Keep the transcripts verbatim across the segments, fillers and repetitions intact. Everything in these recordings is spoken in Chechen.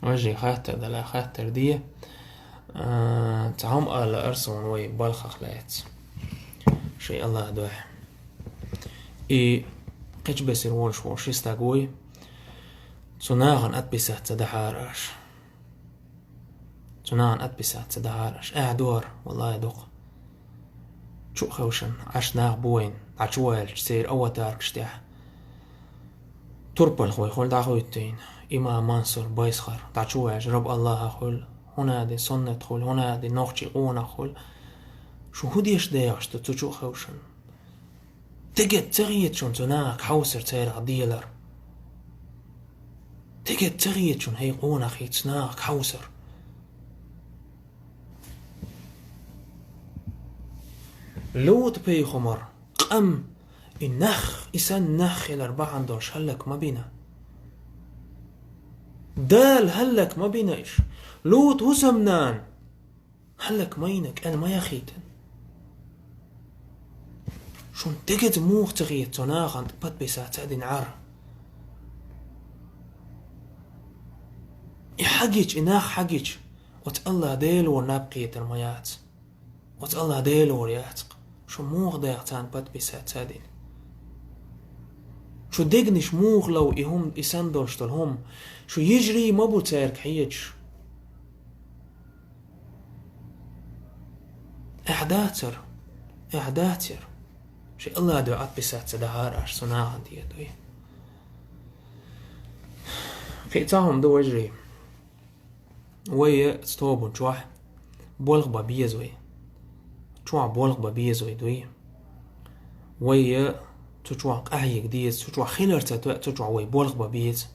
Вежарий, хаттар дала, хаттар де. А, цхьа хӀума ала лаьара суна вай балхах лаьцна. Ший Аллах духьа. И кхечу бесера волуш волу ши стаг вуй, цу нахана отписаться дахьара аша. Цу нахана отписаться дахьара аша. Ахьа дора, валлахӀи, дукха. Чу а хевшина, Ӏаш нах бу вайна, дӀачуваьлча церан аватаркаш тӀехь. Турпалх вай хуьлу дӀахӀуьттийна. Имам Мансур, Байсхар, дӀачуваьлча, Раб Аллаха хуьлу, хӀунда аьлла соннат хуьлу, хӀунда аьлла нохчийн къонах хуьлу. Шу хӀун деш дехаш ду цу чу а хевшина? Тегет ца хета шуна цу нахах хьовсар, церах делар? Тегет ца хета шуна, хӀей къонахий, цу нахах хьовсар? ЛутӀ-пайхамар къам, и нах, и санна нах хилар бахьана долуш хӀаллак ма бина. Дала хӀаллак ма бина иша. ЛутӀан хӀусамнана хӀаллак ма йина, кӀел ма яхийтина. Шуна тегет муха ца хета цу нахана подписаться дина Ӏар? И хьагича, и нах хьагича, оцу Аллах Делора наб кхетар ма яц. Оцу Аллах Делора яц-кх. Шу муха дехьа царна подписаться дина? Шу дегнаш муха лов и хӀума, и санна долуш долу хӀума? Шу йижарий ма бу цаьрга хьежаш? Ахьа дацара, ахьа дацара. Ши Аллах дуьхьа отписаться дахьара аша цу нахана, тӀе дуй. Кхин цхьа хӀума ду, вежарий. Вай я цу тобанан чохь болх бан беза вай. Чохь болх бан беза вай, дуй. Вай я цу чохь къахьега деза, цу чохь хилар ца тоьа, цу чохь вай болх бан беза.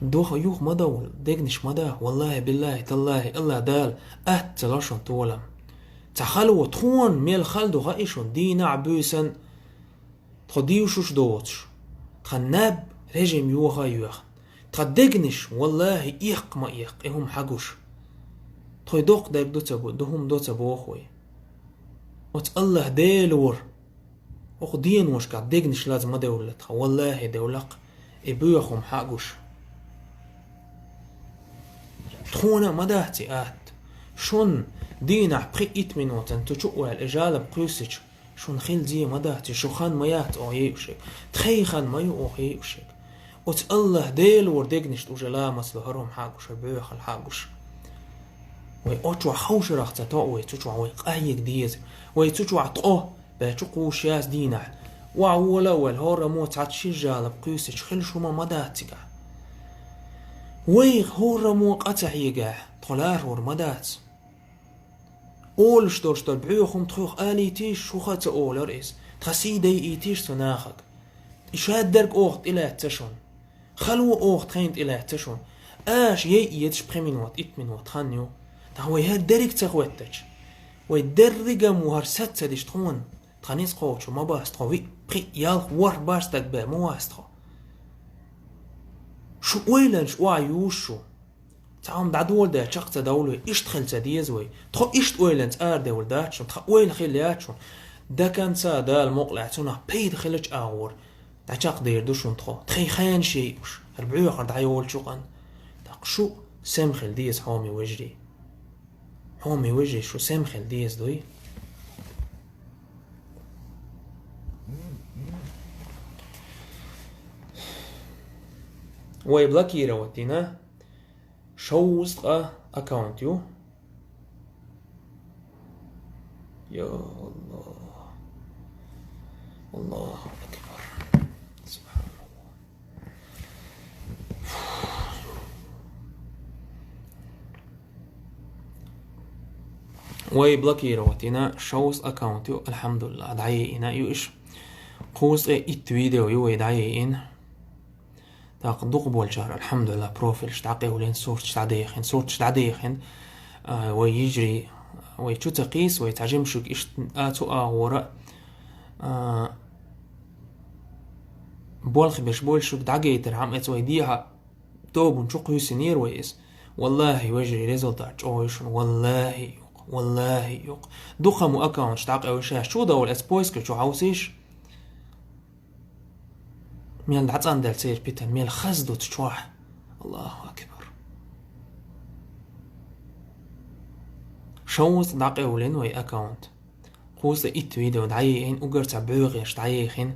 Духа юха ма довла, дегнаш ма даха, валлахӀи, биллахӀи, таллахӀи, Аллах Дала атта ца ло шуна толам. Цхьа хало тхуна мел хала ду хаьий шуна, дийнахь а, буьйсанна а, тхо дийшуш доцуш, тхан наб режим йоха а йоьхна, тхан дегнаш, валлахӀи, эккха ма эккха, и хӀума хьагуш. Тхой доккха дерг ду ца бо-, ду хӀума до ца боху вай. Оцу Аллах Делора, оха деношкахь дегнаш лаза ма девлла тхан, валлахӀи, девлла-кх, и боьха хӀума хьагуш. Тхуна а ма дац и атта. Шуна дийнахь пхи-итт минотана цу чу а ваьлла, и жалоб кхуьйсича, шуна хила зе ма дац, шу хан ма яц оха йийушиг, тхайн хан ма ю оха йийушиг. Оцу Аллах Делора дегнашна уже ламаз ло хӀара хӀума хьагуш, хӀара боьхалла хьагуш. Вай оцу чохь ховшарах ца тоьа вай, цу чохь вай къахьега деза. Вай цу чохь ткъо, бен чу кхуссуш яц дийнахь. Охьа вола а ваьлла, хӀораммо цхьацца ши жалоб кхуьйсича, хила шу ма ма дац цигахь. Вайх хӀораммо къа ца хьегахь, тхо лархӀор ма дац. Олуш долуш долу боьха хӀума тхох алийтийша, шуха а ца олура иза. Тхан сий дайийтийша цу нахага. И шадерг оха тӀелаьцна шуна. Хало оха тхайна тӀелаьцна шуна. Аша яйъа езаш пхи минот, итт минот хан ю. Тхан вай хӀара дерриг ца хӀоьттича, вай дерригам ву хӀара сацадеш тхуна. Тхан ницкъ кхочуш ма бац тхо, виъ, пхиъ, ялх, ворхӀ, бархӀ стаг бен ма вац тхо. Шу ойланаш охьа юуш шу. Цхьа хӀума дӀадоладаьлча чекх ца довлу вай, иштта хила ца деза вай. Тхо иштта ойланца арадевлла дац шуна, тхан ойла хилла яц шуна. Даканца Дала мукъалахь цунах пайда хилча агӀор дӀачекхдер ду шуна тхо. Тхайн хенаш яйъуш, хӀара боьхар дӀайолучу къан. ТӀаккха шу сема хила деза, хьоме вежарий. Хьоме вежарий, шу сема хила деза дуй. Вай блокировать дина шовзткъа аккаунт ю. Я Аллах. Аллаху акбар. Субханаллах. Вай блокировать йина шовзткъа аккаунт ю, алхьамдулиллах, дӀайайина ю иш. Кхузткъе итт видео ю вай дӀайайина. ТӀаккха дукха болчара, алхьамдулиллах, профилш дӀакъевлина, сурташ дӀадехина, сурташ дӀадехина. А, вай йижарий, вай чу ца кхийса, вай цхьа жимачуьнга иштта а цу агӀора, а, болх беш болчуьнга дӀагайтар хьама эца вай дехьа тобанан чу кхуьйсинера вай иза. Валлахи, вежарий, результат чӀогӀа ю шуна, валлахи, юкъа, валлахи, юкъа. Дукха ма аккаунташ дӀакъевлина, шаьш чу а довла, эца поиске чу хьовсийша. Мел дӀацӀанделла церан питана, мел хаза ду цу чохь. Аллаху акбар. Шовзткъа дӀакъевлина вай аккаунт. Кхузткъе итт видео дӀайиъина, уггар цхьа боьхеш дӀайихина.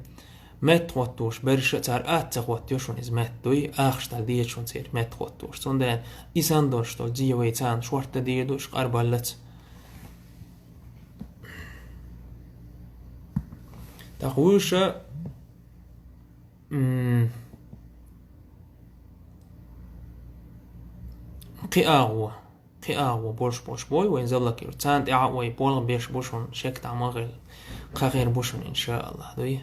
Метта хӀоттош берш а, цара атта ца хӀоттайо шуна иза метта дуй, ахча дала деза шуна церан метта хӀоттош. Цундела и санна долуш долу зе вай царна шортта дийр ду, уьш къарбаллац. ТӀаккха вуьйша, м, кхин агӀо, кхин агӀо болуш болуш бой, вайн заблокируют. Царна тӀехь а вай болх беш бу шуна, шек тӀе ма хила. Кхахир бу шуна, иншааллах, дуй.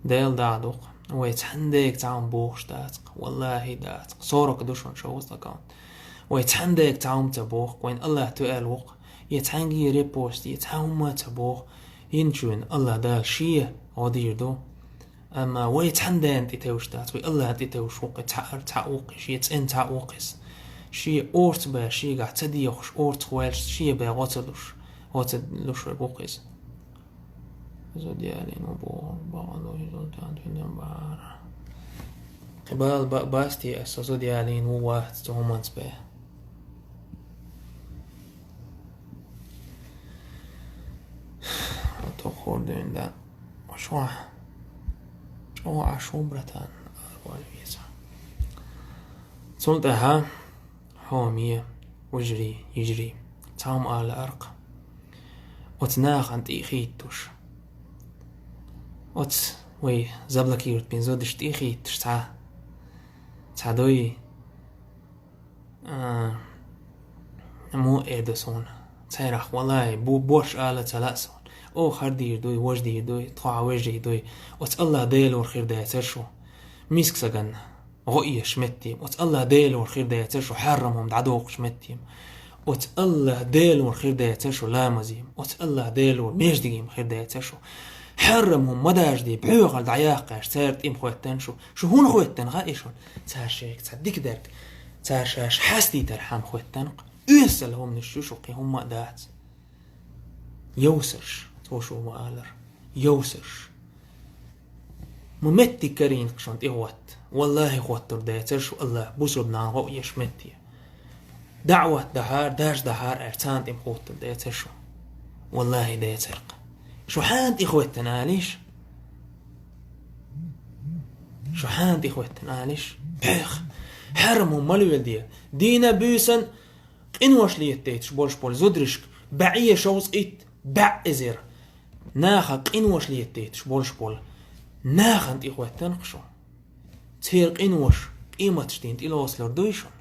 Дела дагӀа дукха. Вай цхьаьннега цхьа хӀума бохуш дац-кх, валлахӀи, дац-кх. Сорок ду шуна шовзткъа аккаунт. Вай цхьаьннега цхьа хӀума ца боху, вайна АллахӀ тоьал ву-кх. Я цхьаьнгге репост, я цхьа хӀума ца боху. Йина чуьйна АллахӀ Дала шен гӀо дийр ду. Амма вай цхьаьннена тӀе тевжаш дац, вай АллахӀна тӀе тевжаш ву-кх, цхьаъ, цхьаъ ву-кх, шен цӀена цхьаъ ву-кх иза. Шен орца бен шегахь ца дехуш, орцах ваьлча шен бен гӀо ца луш, гӀо ца луш верг ву-кх иза. Зуда ялийна ву боху, бакъ а ду, иза зуда тӀе тидам бара. Кхин бала ба-, басте ас, со зуда ялийна ву, вац цу хӀуманца бен. Тохур дуьйна дан. Шо. ЧӀогӀа Ӏаш ву, братан, арван веза. Цул тӀаьхьа хьоме, вежарий, йижарий, цхьа хӀума ала аркъа. Оцу нахана тӀе а хийттуш. Оцу вай заблокировать бина зудаш тӀе а хийттуш цхьа. Цхьа дуй. А, муха эр ду суна? Церах, валлай, бу-, борш ала ца лаьа суна. О, хӀара дийр дуй, важа дийр дуй, тхо хьан вежарий дуй. Оцу АллахӀ Делора хир дацара шу. Миска сагана гӀо эшаш метте. Оцу АллахӀ Делора хир дацара шу, хьарам хӀума дӀадохуш метте. Оцу АллахӀ Делора хир дацара шу, ламазе. Оцу АллахӀ Делора междиге хир дацара шу. Хьарам хӀума ма дажаде, бӀоьхал дӀаяккхаш, цара тӀе ма хӀоьттина шу. Шу хӀунда хӀоьттина хаьий шуна? Цара шайга цхьа дика дерг, цара шаьш хьастийтархьама хӀоьттина-кх. Оьсал хӀуманаш ю шу, кхин хӀумма а дац. Йовсарш, цо шу ма алара. Йовсарш. Ма меттиг карийна-кх шуна тӀе хӀотта. ВаллахӀи, хӀоттур дацара шу АллахӀ бусурба нахана гӀо эшаш метте. ДаӀват дахьара, даш дахьара аьлла, царна тӀе ма хӀоттур дацара шу. ВаллахӀи, дацара-кх. Шу хьанна тӀе хӀоьттина алийша? Шу хьанна тӀе хӀоьттина алийша? Пхьех! Хьарам хӀума ма леладе. Дийнан, буьйсан къинош летадайташ болуш болу зударшка бӀе шовзткъа итт, бӀе эзар наха къинош летадайташ болуш болу нахана тӀе хӀоьттина-кх шу. Церан къинош къематаш дийнахь тӀе лоцлур дуй шуна?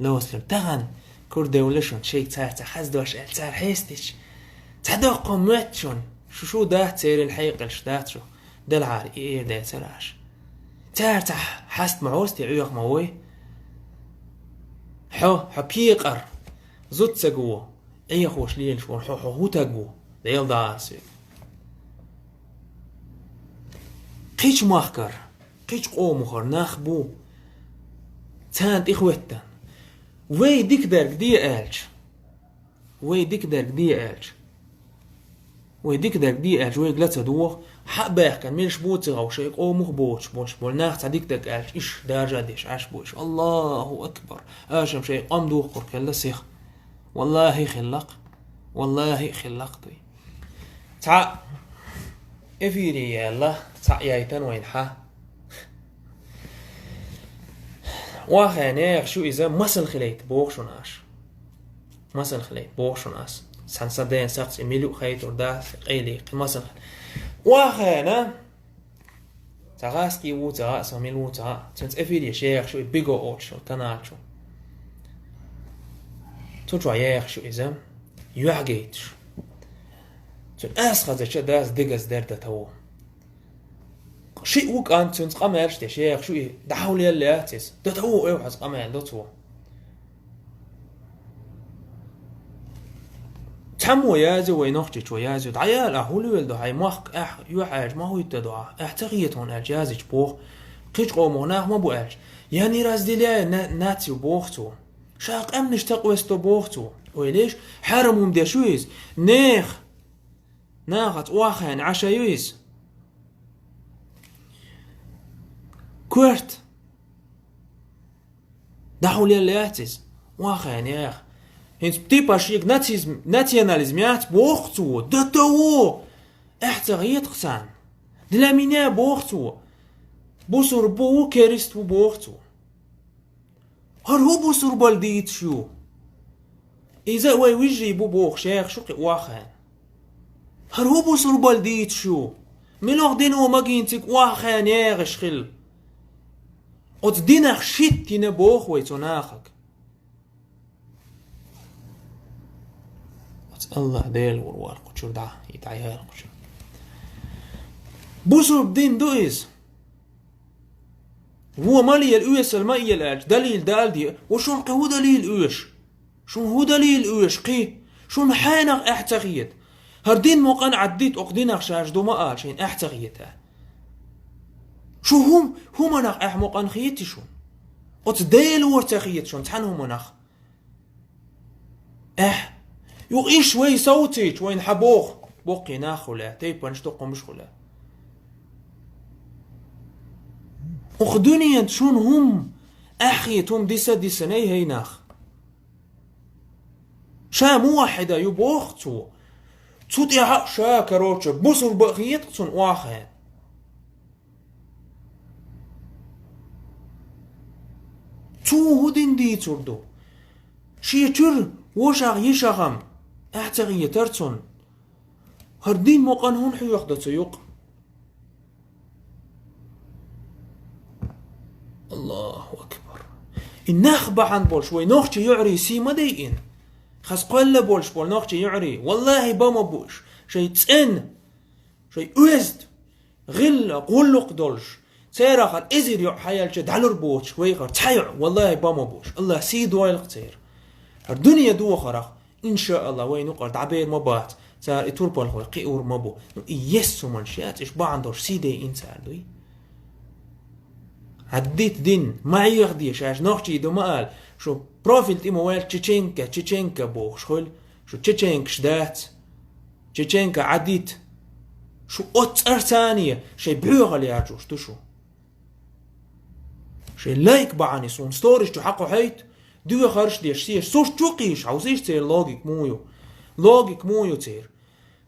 Лоцлур. Тахана кура девлла шуна, шайга цара цхьа хаза дош аьлла, цара хьестича. Цхьа доккха моьтту шуна, шу шу дац, церан хьекъалш дац шу, делахьара и эр дацара аша. Цара цхьа хьаста ма хьоста, Ӏеха ма вой. Хьо, хьо пекъар, зудсаг ву, Ӏехош лелаш вара хьо, хьо хӀун таг ву, Дела дӀаарсаве. Кхечу махкара, кхечу къомахара нах бу, царна тӀе хӀоьттина. Вай дика дерг де аьлча, вай дика дерг де аьлча, вай дика дерг де аьлча, вайга ла ца догӀу, хьа а баьхкина, милаш бу ца гӀов, шайн къомах боцуш болуш болу нах цхьа дика дерг аьлча, иш даржа а деш Ӏаш бу иш. Аллаху акбар! Аша-м шайн къам духкург хилла сиха. ВаллахӀи, хилла-кх. ВаллахӀи, хилла-кх дуй. Цхьа эфире яьлла, цхьаъ яйтина вайна хьа. Охьа нехан шу иза масал хилийта боху шуна аша. Масал хилийта боху шуна ас. Сан сан ден сакхчи милу хайтур да, къайли кхи масал. Охьа Цхьа гӀаски ву ца хаьа, сан мила ву ца хаьа. Цуьнца эфире шех шу и Биго олуш йолу канал чу. Цу чохь еха шу иза, юьхь гайташ. Цуьнан ас хазача дас дигаз дер да таво. Шиъ ву кӀант, цуьнца къамелаш де шех шу и, дӀахьулъелла яц иза. Да таво, ойхьаз къамел до цо. Цхьаммо язйо вай нохчичо, язйо, дӀаяла, ахь хӀун лоьла ду, хьайн мохк, ахь юьхьӀаьржа ма хӀуьттадо ахь, ахь ца хетон аьлча язйича боху, кхечу къомах нах ма бу аьлча, я не разделяя на-, нацию боху цо. Ша къаьмнаш ца къоьсто боху цо. Ойла еш, хьарам хӀума деш ю иза. Нех! Нахаца охьахаьнна Ӏаша ю иза. Коьрта. ДӀахьулъелла яц иза. Охьахаьнна яха. ХӀинца типа шега нацизм, национализм яц боху цо. Да того! Эхь ца хетахь царна. Для меня боху цо. Бусурба ву, керист ву боху цо. ХӀара хӀун бусурбал дийцаш ю? Иза а вай вижжий бу бохуш яха шу кхин охьахаьнна. ХӀара хӀун бусурбал дийцаш ю? Милох дино магийна цига охьахаьнна ягӀаш хила? Оцу динах шиттина боху вай цу нахага. Оцу Аллах Дела вур вара кхучур дӀа, и дӀаяла кхучур. Бусурба дин ду иза. Вон ма лела, оьсал ма эла аьлча, далил дала де. Ва шуна кхин хӀун далил оьшу? Шуна хӀун далил оьшу кхин? Шуна хьенах эхь ца хета? ХӀара дин мукъан Ӏаддит, окху динах шаьш ду ма ала, шайна эхь ца хета. Шу хӀум-, хӀуманах эхь мукъан хетий шуна? Оцу Дела вур ца хета шуна цхьана хӀуманах? Эхь. Юха иш вай совцийча, вайна хьан боху? Боккхий нах хуьлу, тайпанаш дукхамаш хуьлу. Оха дуьнен шуна хӀума, эхь хета хӀума диса-дисанай хӀей нах. Ша муваххьида ю боху цо. Цу тӀехь а ша, короче, бусурба а хета цунна охьахаьнна. Цо хӀун дин дийцур ду? Шен чуьра вошах, йишах-м эхь ца хетара цунна. ХӀара дин мукъан хӀунда хьоьху дан цу юкъа? Аллаху акбар. И нах бахьана болуш вай нохчийн йоӀарийн сий ма дайина. Хаза кхоьлла болуш болу нохчийн йоӀарий, валлахӀи, бан ма бу уьш. Шайн цӀена, шайн оьзда, гӀилла, гӀуллакх долуш, церан хьан эзар йоӀ хьаелча дӀалур боцуш вайхар цхьа йоӀ, валлахӀи, бан ма бу уьш. Аллах сий дойла-кх церан. ХӀара дуьне дохарах, иншааллах, вайн юкъара дӀабер ма бац, цара и турпалхой кхиор ма бу. Ну, и ес хӀуманаш яц, иш бахьана долуш сий дайина цара дуй. Ӏаддит дин, ма хьехаде, шаьш нохчий ду ма ала, шу профиль тӀе ма ваьлла чеченка, чеченка бохуш хуьлу, шу чеченкаш дац. Чеченка Ӏадит. Шу оццу цӀарца а шайн боьхалла яржош ду шу. Шайн лайк бахьана суна сторис чу хьакхо хьайта, доьхарш а деш, шен сурт чу кхийса, хьовсийша церан логика муха ю. Логика муха ю церан.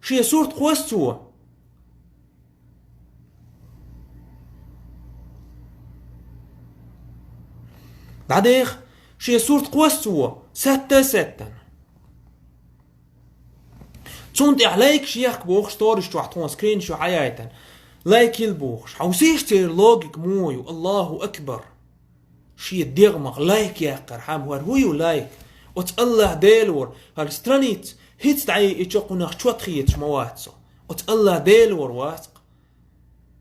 Шен сурт кхосса цо. ДӀадеха, шен сурт кхосса цо, сатта а саттана. Цунна тӀехь лайкаш ехка бохуш, сторис чохь тхуна скриншот хьаяйтана. Лайк йила бохуш. Хьовсийша церан логика муха ю. Аллаху акбар. Шен дегӀмах лайк яккхар хьан, хӀара хӀун ю лайк? Оцу Аллах Дела вур, хӀара страница, хӀинца дӀайиъча кхунах чот хеташ ма вац со. Оцу Аллах Дела вур вац-кх.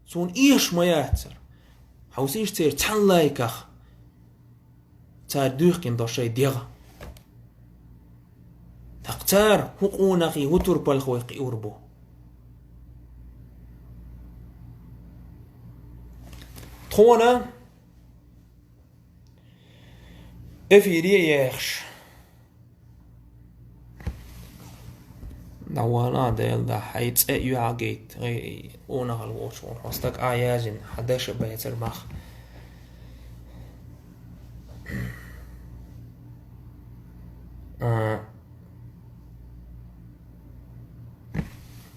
Суна эша ма яцара. Хьовсийша церан цхьана лайках. Цара дуьхкина до шайн дегӀ. ТӀаккха цара хӀун къонахий, хӀун турпалхой кхиор бу. Тхуна эфире а ехаш. ДӀавала, Дела, да, хьайн цӀе юьхьа гайта, гӀе, къонахалла воцуш волу хьо стаг а яздина, хьан даш а бацара мах. А,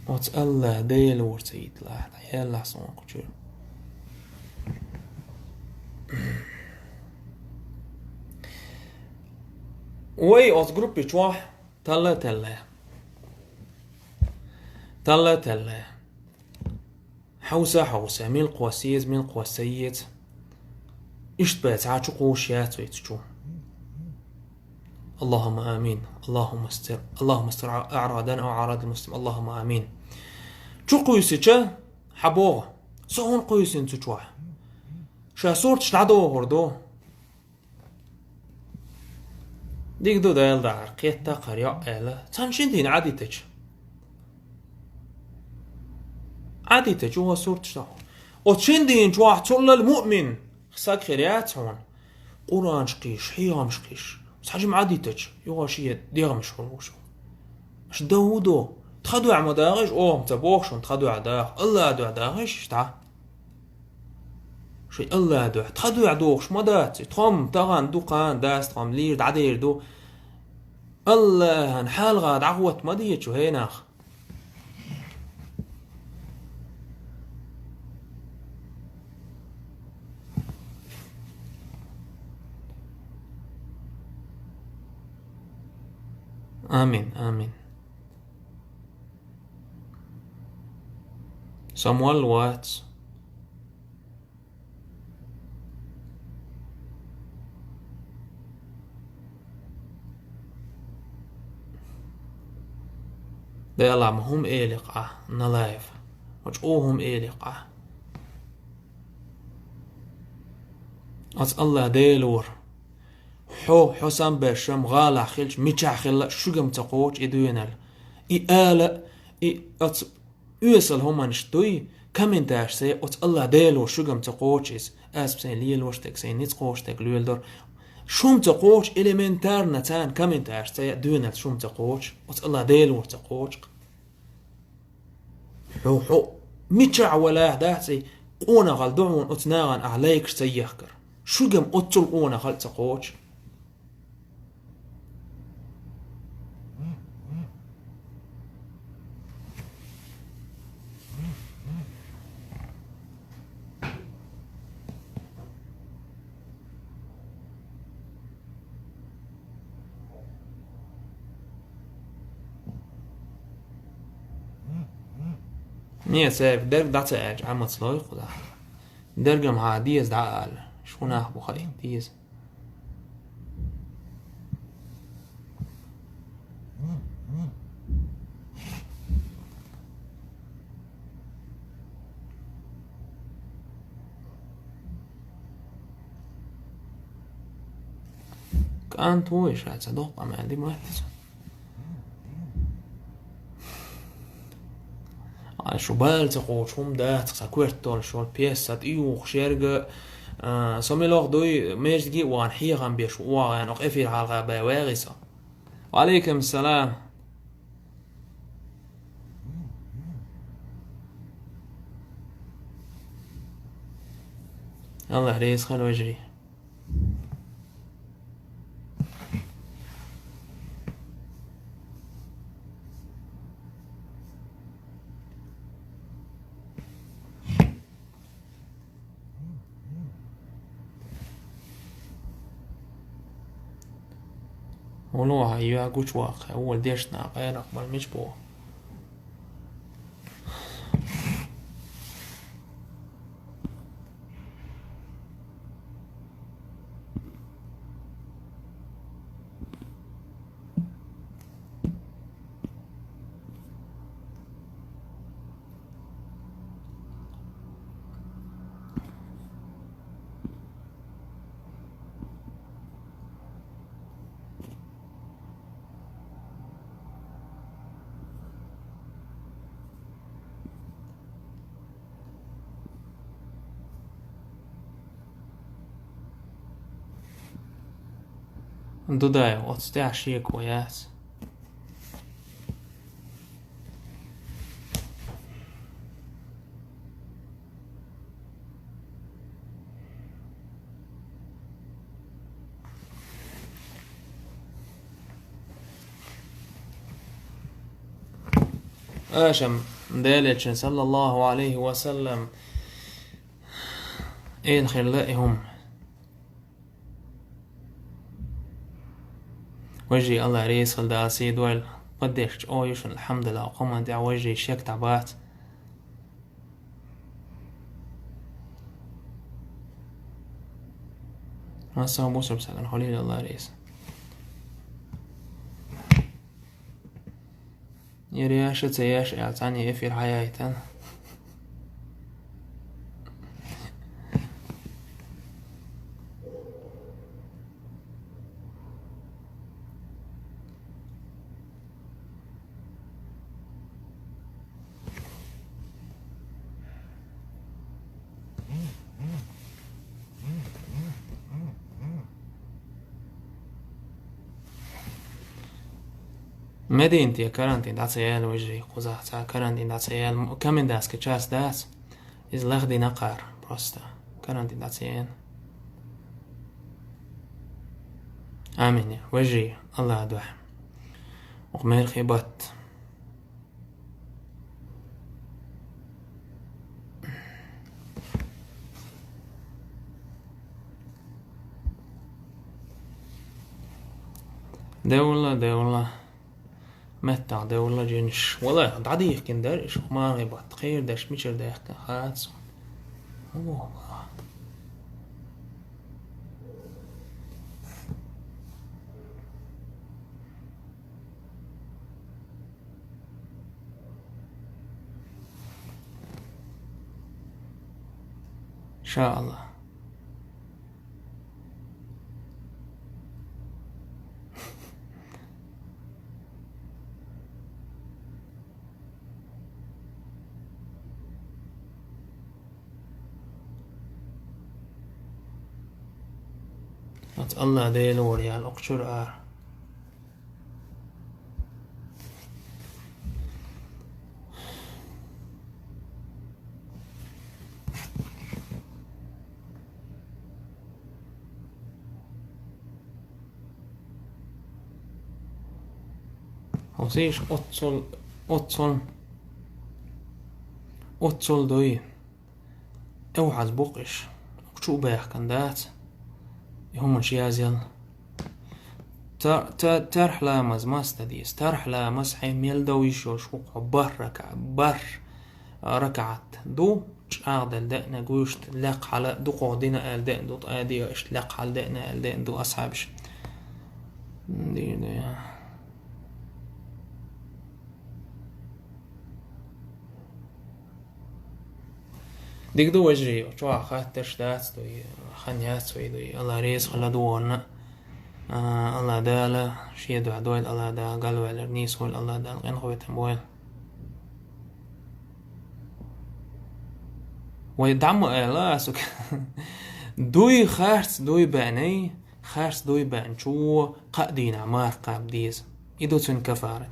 оцу Аллах Дела вур ца йитлахь, дӀаеллахь суна кху чуьра. Вай оцу группи чохь талла-талла. Талла-талла. Хьовса-хьовса, мила кхосса еза, мила кхосса ца еза. Иштта бен цхьа чу кхуссуш яц вай цу чу. اللهم آمين. اللهم استر. اللهم استر أعراضنا وأعراض المسلمين. اللهم آمين. Чу кхуьйсича, хьан боху? Со хӀунда кхуьйсина цу чохь? Ша сурташ дӀадохур ду. Дика ду, Дела, дахьара, кхетта кхара йоӀ аьлла. Цхьана шина дийна Ӏадитача. Ӏадитача, вон сурташ доху. Оцу шина дийна чохь цуллал муъмин стаг хир яц хьуна. Къуранаш кхийсаш, хьехамаш кхийсаш. Цхьа жима Ӏадитача, юха шен дегӀамаш хуьлуш. Аша дан хӀун до? Тха дуьхьа ма дахийша, оха ца боху шуна тха дуьхьа даха, АллахӀан дуьхьа дахийша иштта. Шуьга АллахӀан дуьхьа, тха дуьхьа дохуш ма дац и, тхо-м тахана ду, кхана дац, тхо-м лийр дӀадийр ду. АллахӀан хьалха дӀахӀотта ма деза шу, хӀей нах. Амин, амин. Со молла вац. Дела, ма хӀума элира Ӏа, Налаев. Ма чӀогӀа хӀума элира Ӏа. Оцу АллахӀ Делора. Хьо, хьо самбеш-м гӀалахь хилча, мичахь хилла а шуьга-м ца кхочу и доьналла. И ала а, и оцу оьсал хӀуманаш дуй, комментарш ца ян оцу АллахӀ Делора, шуьга-м ца кхочу иза. Ас-м сайн лелош дерг, сайн ницкъ кхочуш дерг леладора. Шу-м ца кхочу, элементарно царна комментарш ца ян, доьналла шу-м ца кхочу, оцу АллахӀ Делора ца кхочу. Хьо, хьо мичахь валахь дац и, къонахалла ду хьуна оцу нахана ахь лайкаш ца ехкар. Шуьга-м оццул къонахалла а ца кхочу. Не, цаьрга дерг дӀа ца аьлча, Ӏамац лой кху дӀа. Дерг-м хьан деза дӀа а ала. Шу нах бу хаийта деза. КӀант ву и ша ца доккха ма ди ма. Ай, шу бала ца кхочу хӀума дац, сан коьрта долуш йолу пьеса тӀеюхуш ерг, а, со мила ваха дуй, междиге а вахана хьехам беш ву оха, аьлла, оха эфир хьалха бен ваьгӀий со. Ва алейкум салам. АллахӀ реза хуьлда вежарий. Вало хьан йоьгучу ваккха, хьан вола дешна, къайракх бан мича боху? Дудаев, оцу тӀехь шеко яц. Аша-м Делан Элчано, саллаллаху алейхи ва саллам, эл хилла и хӀума. Вежарий, АллахӀ реза хуьлда, сий дойла, поддержка чӀогӀа ю шуна, алхьамдулиллахӀ, комментарий вежарий шек дӀабац. Массо а бусурба сагана хуьлийла АллахӀ реза. Яр яьш а, ца яьш а аьлла, цхьаьна эфир хьаяийтина. Мединате карантин дӀа ца яьлла, вежарий, кхузахь цхьа карантин дӀа ца яьлла, комендантский час дац. Иза лахдина кхара просто. Карантин дӀа ца яьлла. Амин. Вежарий, Аллах дуьхьа. Укх мерхи бат. Девла, девла. Меттах девла жинаш. Валлахь, дӀадийхкина дара, иш хӀуманхий батта. Кхийра даш мичара даьхкина хац. Аллах. Ша Аллах. Ат Аллах Дела вар ял окхучура ара. Хьо сийш оццул, оццул, оццул дуй. Эвхьаз букъ иш. Чу баьхкан дац. И хӀуманаш язъял. Та-, та-, тархь ламаз маста дийс. Тархь ламаз хьайн мел дов йиш йолуш ву хьо барх рака-, барх ракаӀат ду, чӀагӀдал деъна гуьшта, лекха хьала дукхох дина аьлла деъна ду, ткъа диъ иштта лекха хьала деъна аьлла деъна ду асхьабаш. Дийна. Дика ду, вежарий, чохь хаттарш дац дуй, хан яц вай дуй, Алла реза хила ду ванна. А, Алла Дала шен дуьхьа дойла, Алла Дала галваьллар нийсвойла, Алла Дала къинхетам бойла. Вай дӀа ма аьлла, асук. Дуй харц дуй баьнай, харц дуй баьнчо кхаа дийнахь марха кхаба деза. И ду цуьнан кафарат.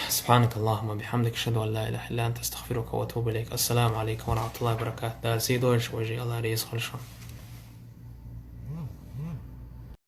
سبحانك اللهم وبحمدك، أشهد أن لا إله إلا أنت، أستغفرك وأتوب إليك. السلام عليكم ورحمة الله وبركاته. Дала сий дойла шун, вежарий, Алла реза хуьлда шуна.